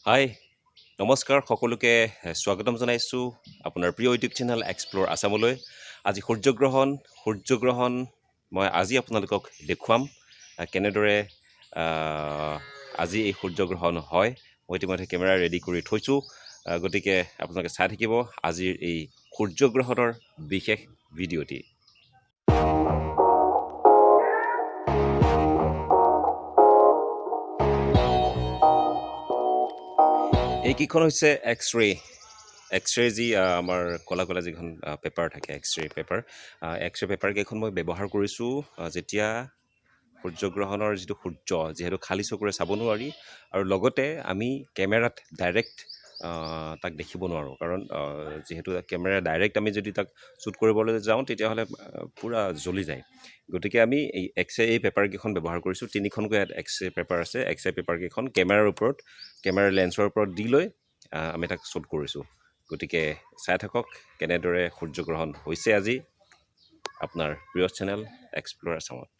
হাই, নমস্কাৰ, সকলোকে স্বাগতম জনাইছোঁ আপোনাৰ প্ৰিয় ইউটিউব চেনেল এক্সপ্ল'ৰ আছামলৈ। আজি সূৰ্যগ্ৰহণ। সূৰ্যগ্ৰহণ মই আজি আপোনালোকক দেখুৱাম কেনেদৰে আজি এই সূৰ্যগ্ৰহণ হয়। মই ইতিমধ্যে কেমেৰা ৰেডি কৰি থৈছোঁ। গতিকে আপোনালোকে চাই থাকিব আজিৰ এই সূৰ্যগ্ৰহণৰ বিশেষ ভিডিঅ'টি। এইকেইখন হৈছে এক্স-ৰে। এক্স-ৰে যি আমাৰ ক'লা ক'লা যিখন পেপাৰ থাকে, এক্স-ৰে পেপাৰ, এক্স-ৰে পেপাৰকেইখন মই ব্যৱহাৰ কৰিছোঁ যেতিয়া সূৰ্যগ্ৰহণৰ যিটো সূৰ্য, যিহেতু খালী চকুৰে চাব নোৱাৰি আৰু লগতে আমি কেমেৰাত ডাইৰেক্ট তাক দেখিব নোৱাৰোঁ, কাৰণ যিহেতু কেমেৰা ডাইৰেক্ট আমি যদি তাক শ্বুট কৰিবলৈ যাওঁ, তেতিয়াহ'লে পূৰা জ্বলি যায়। গতিকে আমি এই এক্স-ৰে এই পেপাৰকেইখন ব্যৱহাৰ কৰিছোঁ। তিনিখনকৈ ইয়াত এক্স-ৰে পেপাৰ আছে। এক্স-ৰে পেপাৰকেইখন কেমেৰাৰ ওপৰত, কেমেৰাৰ লেন্সৰ ওপৰত দি লৈ আমি তাক শ্বুট কৰিছোঁ। গতিকে চাই থাকক কেনেদৰে সূৰ্যগ্ৰহণ হৈছে আজি আপোনাৰ প্ৰিয় চেনেল এক্সপ্ল'ৰ আছামত।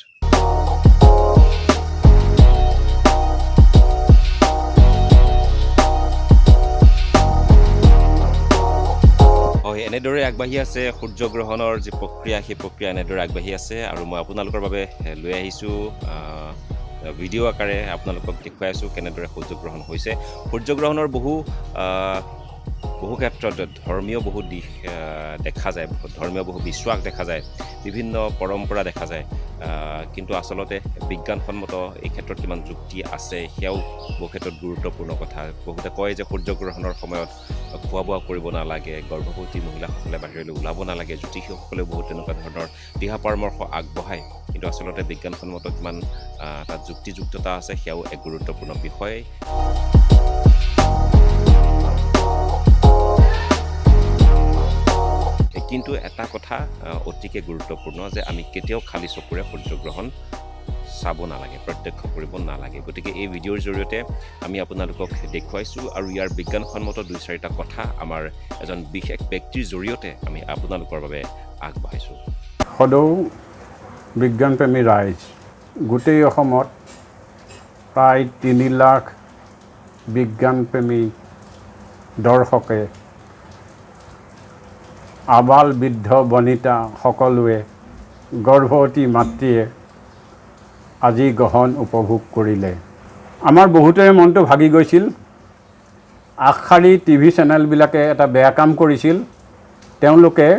হয়, এনেদৰে আগবাঢ়ি আছে সূৰ্যগ্ৰহণৰ যি প্ৰক্ৰিয়া, সেই প্ৰক্ৰিয়া এনেদৰে আগবাঢ়ি আছে আৰু মই আপোনালোকৰ বাবে লৈ আহিছোঁ ভিডিঅ' আকাৰে, আপোনালোকক দেখুৱাই আছোঁ কেনেদৰে সূৰ্যগ্ৰহণ হৈছে। সূৰ্যগ্ৰহণৰ বহু ক্ষেত্ৰত ধৰ্মীয় বহু দিশ দেখা যায়, ধৰ্মীয় বহু বিশ্বাস দেখা যায়, বিভিন্ন পৰম্পৰা দেখা যায়। কিন্তু আচলতে বিজ্ঞানসন্মত এই ক্ষেত্ৰত কিমান যুক্তি আছে, সেয়াও বহু ক্ষেত্ৰত গুৰুত্বপূৰ্ণ কথা। বহুতে কয় যে সূৰ্যগ্ৰহণৰ সময়ত খোৱা বোৱা কৰিব নালাগে, গৰ্ভৱতী মহিলাসকলে বাহিৰলৈ ওলাব নালাগে, জ্যোতিষীসকলেও বহুত তেনেকুৱা ধৰণৰ দিহা পৰামৰ্শ আগবঢ়ায়। কিন্তু আচলতে বিজ্ঞানসন্মত কিমান তাত যুক্তিযুক্ততা আছে, সেয়াও এক গুৰুত্বপূৰ্ণ বিষয়। কিন্তু এটা কথা অতিকে গুৰুত্বপূৰ্ণ যে আমি কেতিয়াও খালী চকুৰে সূৰ্যগ্ৰহণ চাব নালাগে, প্ৰত্যক্ষ কৰিব নালাগে। গতিকে এই ভিডিঅ'ৰ জৰিয়তে আমি আপোনালোকক দেখুৱাইছোঁ আৰু ইয়াৰ বিজ্ঞানসন্মত দুই চাৰিটা কথা আমাৰ এজন বিশেষ ব্যক্তিৰ জৰিয়তে আমি আপোনালোকৰ বাবে আগবঢ়াইছোঁ। সদৌ বিজ্ঞানপ্ৰেমী ৰাইজ, গোটেই অসমত প্ৰায় 3 লাখ বিজ্ঞানপ্ৰেমী দৰ্শকে, আবাল বৃদ্ধ বনিতা সকলোৱে, গৰ্ভৱতী মাতৃয়ে আজি গ্ৰহণ উপভোগ কৰিলে। আমাৰ বহুতৰে মনটো ভাগি গৈছিল। আগশাৰী টিভি চেনেলবিলাকে এটা বেয়া কাম কৰিছিল। তেওঁলোকে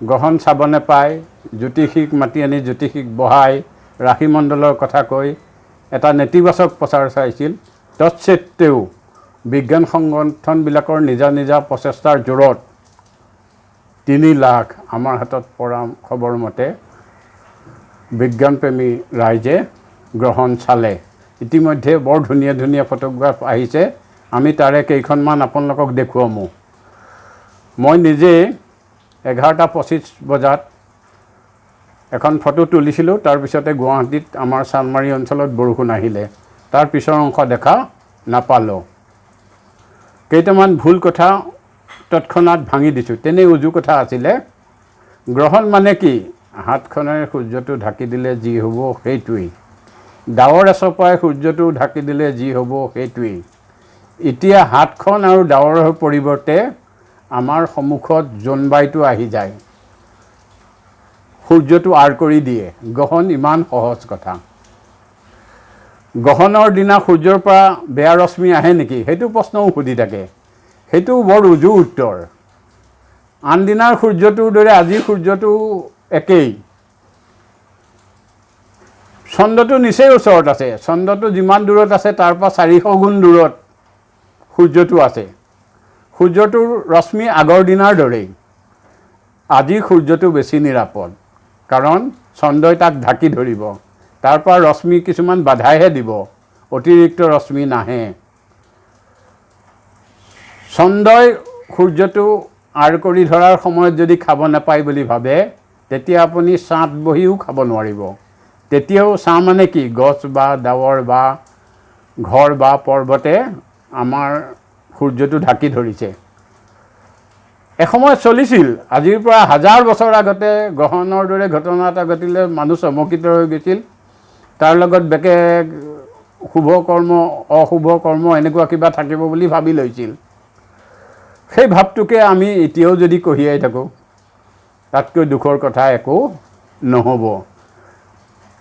গ্ৰহণ চাব নাপায়, জ্যোতিষীক মাতি আনি জ্যোতিষীক বহাই ৰাশিমণ্ডলৰ কথা কৈ এটা নেতিবাচক প্ৰচাৰ চাইছিল। তৎসত্ত্বেও বিজ্ঞান সংগঠনবিলাকৰ নিজা নিজা প্ৰচেষ্টাৰ জোৰত 3 লাখ, আমাৰ হাতত পৰা খবৰ মতে, বিজ্ঞানপ্ৰেমী ৰাইজে গ্ৰহণ চালে। ইতিমধ্যে বৰ ধুনীয়া ধুনীয়া ফটোগ্ৰাফ আহিছে। আমি তাৰে কেইখনমান আপোনালোকক দেখুৱামো। মই নিজে 11টা 25 বজাত এখন ফটো তুলিছিলোঁ। তাৰপিছতে গুৱাহাটীত আমাৰ চানমাৰী অঞ্চলত বৰষুণ আহিলে, তাৰ পিছৰ অংশ দেখা নাপালোঁ। কেইটামান ভুল কথা তৎক্ষণাত ভাঙি দিছোঁ। তেনেই উজু কথা আছিলে। গ্ৰহণ মানে কি? হাতখনেৰে সূৰ্যটো ঢাকি দিলে যি হ'ব সেইটোৱেই। ডাৱৰ এচপাই সূৰ্যটো ঢাকি দিলে যি হ'ব সেইটোৱেই। এতিয়া হাতখন আৰু ডাৱৰৰ পৰিৱৰ্তে আমাৰ সন্মুখত জোনবাইটো আহি যায়, সূৰ্যটো আঁৰ কৰি দিয়ে। গ্ৰহণ ইমান সহজ কথা। গ্ৰহণৰ দিনা সূৰ্যৰ পৰা বেয়া ৰশ্মি আহে নেকি, সেইটো প্ৰশ্নও সুধি থাকে। সেইটো বৰ উজু উত্তৰ। আনদিনাৰ সূৰ্যটোৰ দৰে আজিৰ সূৰ্যটো একেই। চন্দ্ৰটো নিচেই ওচৰত আছে। চন্দ্ৰটো যিমান দূৰত আছে, তাৰ পৰা 400 গুণ দূৰত সূৰ্যটো আছে। সূৰ্যটোৰ ৰশ্মি আগৰ দিনাৰ দৰেই। আজি সূৰ্যটো বেছি নিৰাপদ, কাৰণ চন্দ্ৰই তাক ঢাকি ধৰিব। তাৰ পৰা ৰশ্মি কিছুমান বাধাইহে দিব, অতিৰিক্ত ৰশ্মি নাহে। চন্দ্ৰই সূৰ্যটো আঁৰ কৰি ধৰাৰ সময়ত যদি খাব নাপায় বুলি ভাবে, তেতিয়া আপুনি ছাঁত বহিও খাব নোৱাৰিব। তেতিয়াও ছাঁ মানে কি? গছ বা ডাৱৰ বা ঘৰ বা পৰ্বতে আমাৰ সূৰ্যটো ঢাকি ধৰিছে। এসময়ত চলিছিল, আজিৰ পৰা হাজাৰ বছৰ আগতে গ্ৰহণৰ দৰে ঘটনা এটা ঘটিলে মানুহ চমকিত হৈ গৈছিল। তাৰ লগত বেলেগ শুভ কৰ্ম অশুভ কৰ্ম এনেকুৱা কিবা থাকিব বুলি ভাবি লৈছিল। সেই ভাৱটোকে আমি এতিয়াও যদি কঢ়িয়াই থাকোঁ, তাতকৈ দুখৰ কথা একো নহ'ব।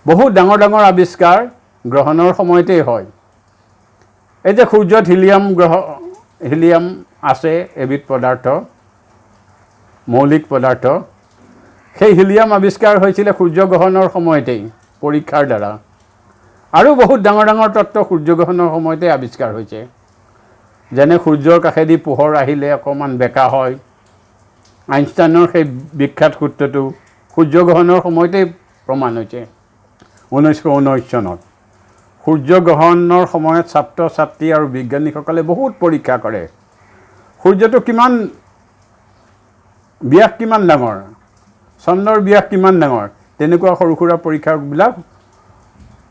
বহুত ডাঙৰ ডাঙৰ আৱিষ্কাৰ গ্ৰহণৰ সময়তেই হয়। এই যে সূৰ্যত হিলিয়াম গ্ৰহ, হিলিয়াম আছে, এবিধ পদাৰ্থ, মৌলিক পদাৰ্থ। সেই হিলিয়াম আৱিষ্কাৰ হৈছিলে সূৰ্যগ্ৰহণৰ সময়তেই পৰীক্ষাৰ দ্বাৰা। আৰু বহুত ডাঙৰ ডাঙৰ তত্ত্ব সূৰ্যগ্ৰহণৰ সময়তে আৱিষ্কাৰ হৈছে, যেনে সূৰ্যৰ কাষেদি পোহৰ আহিলে অকণমান বেকা হয়। আইনষ্টাইনৰ সেই বিখ্যাত সূত্ৰটো সূৰ্যগ্ৰহণৰ সময়তেই প্ৰমাণ হৈছে 1919 চনত। সূৰ্যগ্ৰহণৰ সময়ত ছাত্ৰ ছাত্ৰী আৰু বিজ্ঞানীসকলে বহুত পৰীক্ষা কৰে। সূৰ্যটো কিমান ব্যাস কিমান ডাঙৰ, চন্দ্ৰৰ ব্যাস কিমান ডাঙৰ, তেনেকুৱা সৰু সুৰা পৰীক্ষাবিলাক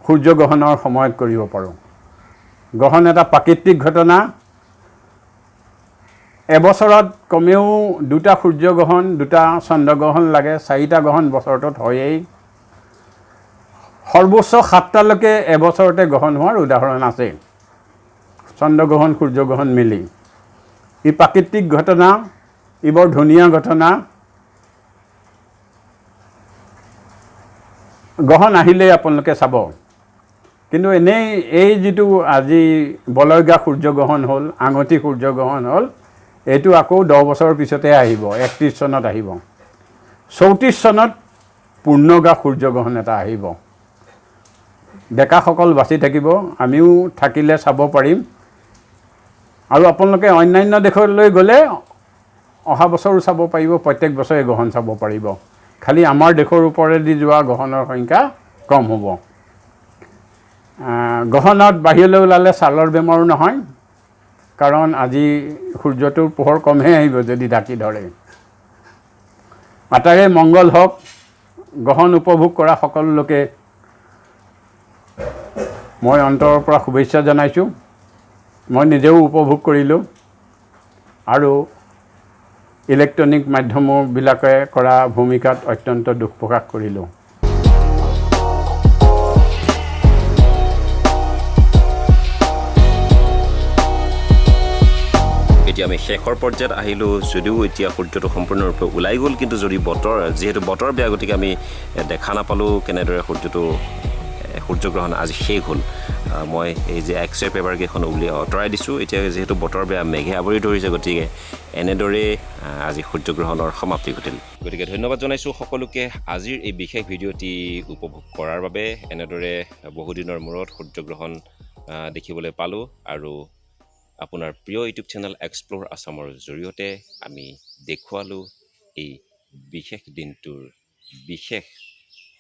সূৰ্যগ্ৰহণৰ সময়ত কৰিব পাৰোঁ। গ্ৰহণ এটা প্ৰাকৃতিক ঘটনা। এবছৰত কমেও দুটা সূৰ্যগ্ৰহণ, দুটা চন্দ্ৰগ্ৰহণ লাগে, চাৰিটা গ্ৰহণ বছৰটোত হয়েই। সৰ্বোচ্চ 7টালৈকে এবছৰতে গ্ৰহণ হোৱাৰ উদাহৰণ আছে, চন্দ্ৰগ্ৰহণ সূৰ্যগ্ৰহণ মিলি। ই প্ৰাকৃতিক ঘটনা, ই বৰ ধুনীয়া ঘটনা। গ্ৰহণ আহিলেই আপোনালোকে চাব। কিন্তু এনেই এই যিটো আজি বলয়গ্ৰাস সূৰ্যগ্ৰহণ হ'ল, আঙঠি সূৰ্যগ্ৰহণ হ'ল, এইটো আকৌ 10 বছৰৰ পিছতে আহিব, 31 চনত আহিব। 34 চনত পূৰ্ণগ্ৰাস সূৰ্যগ্ৰহণ এটা আহিব। ডেকাসকল বাচি থাকিব, আমিও থাকিলে চাব পাৰিম। আৰু আপোনালোকে অন্যান্য দেশলৈ গ'লে অহা বছৰো চাব পাৰিব, প্ৰত্যেক বছৰে গ্ৰহণ চাব পাৰিব। খালি আমাৰ দেশৰ ওপৰেদি যোৱা গ্ৰহণৰ সংখ্যা কম হ'ব। গ্ৰহণত বাহিৰলৈ ওলালে ছালৰ বেমাৰো নহয়, কাৰণ আজি সূৰ্যটোৰ পোহৰ কমহে আহিব যদি ঢাকি ধৰে। আটাইৰে মংগল হওক। গ্ৰহণ উপভোগ কৰা সকলো লোকে মই অন্তৰৰ পৰা শুভেচ্ছা জনাইছোঁ। মই নিজেও উপভোগ কৰিলোঁ আৰু ইলেক্ট্ৰনিক মাধ্যমবিলাকে কৰা ভূমিকাত অত্যন্ত দুখ প্ৰকাশ কৰিলোঁ। এতিয়া আমি শেষৰ পৰ্যায়ত আহিলোঁ, যদিও এতিয়া সূৰ্যটো সম্পূৰ্ণৰূপে ওলাই গ'ল, কিন্তু যদি বতৰ, যিহেতু বতৰ বেয়া, গতিকে আমি দেখা নাপালোঁ কেনেদৰে সূৰ্যগ্ৰহণ আজি শেষ হ'ল। মই এই যে এক্স ৰে পেপাৰকেইখন উলিয়াই আঁতৰাই দিছোঁ। এতিয়া যিহেতু বতৰ বেয়া, মেঘে আৱৰি ধৰিছে, গতিকে এনেদৰেই আজি সূৰ্যগ্ৰহণৰ সমাপ্তি ঘটিল। গতিকে ধন্যবাদ জনাইছোঁ সকলোকে আজিৰ এই বিশেষ ভিডিঅ'টি উপভোগ কৰাৰ বাবে। এনেদৰে বহুদিনৰ মূৰত সূৰ্যগ্ৰহণ দেখিবলৈ পালোঁ আৰু আপোনাৰ প্ৰিয় ইউটিউব চেনেল এক্সপ্ল'ৰ আছামৰ জৰিয়তে আমি দেখুৱালোঁ এই বিশেষ দিনটোৰ বিশেষ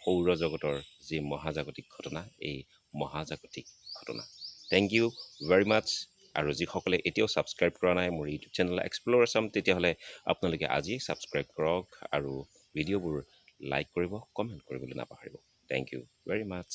সৌৰজগতৰ যি মহাজাগতিক ঘটনা, এই মহাজাগতিক ঘটনা। Thank you very মাছ। আৰু যিসকলে এতিয়াও ছাবস্ক্ৰাইব কৰা নাই মোৰ ইউটিউব চেনেল এক্সপ্ল'ৰ আছাম, তেতিয়াহ'লে আপোনালোকে আজিয়েই ছাবস্ক্ৰাইব কৰক আৰু ভিডিঅ'বোৰ লাইক কৰিব, কমেণ্ট কৰিবলৈ নাপাহৰিব। Thank you very much.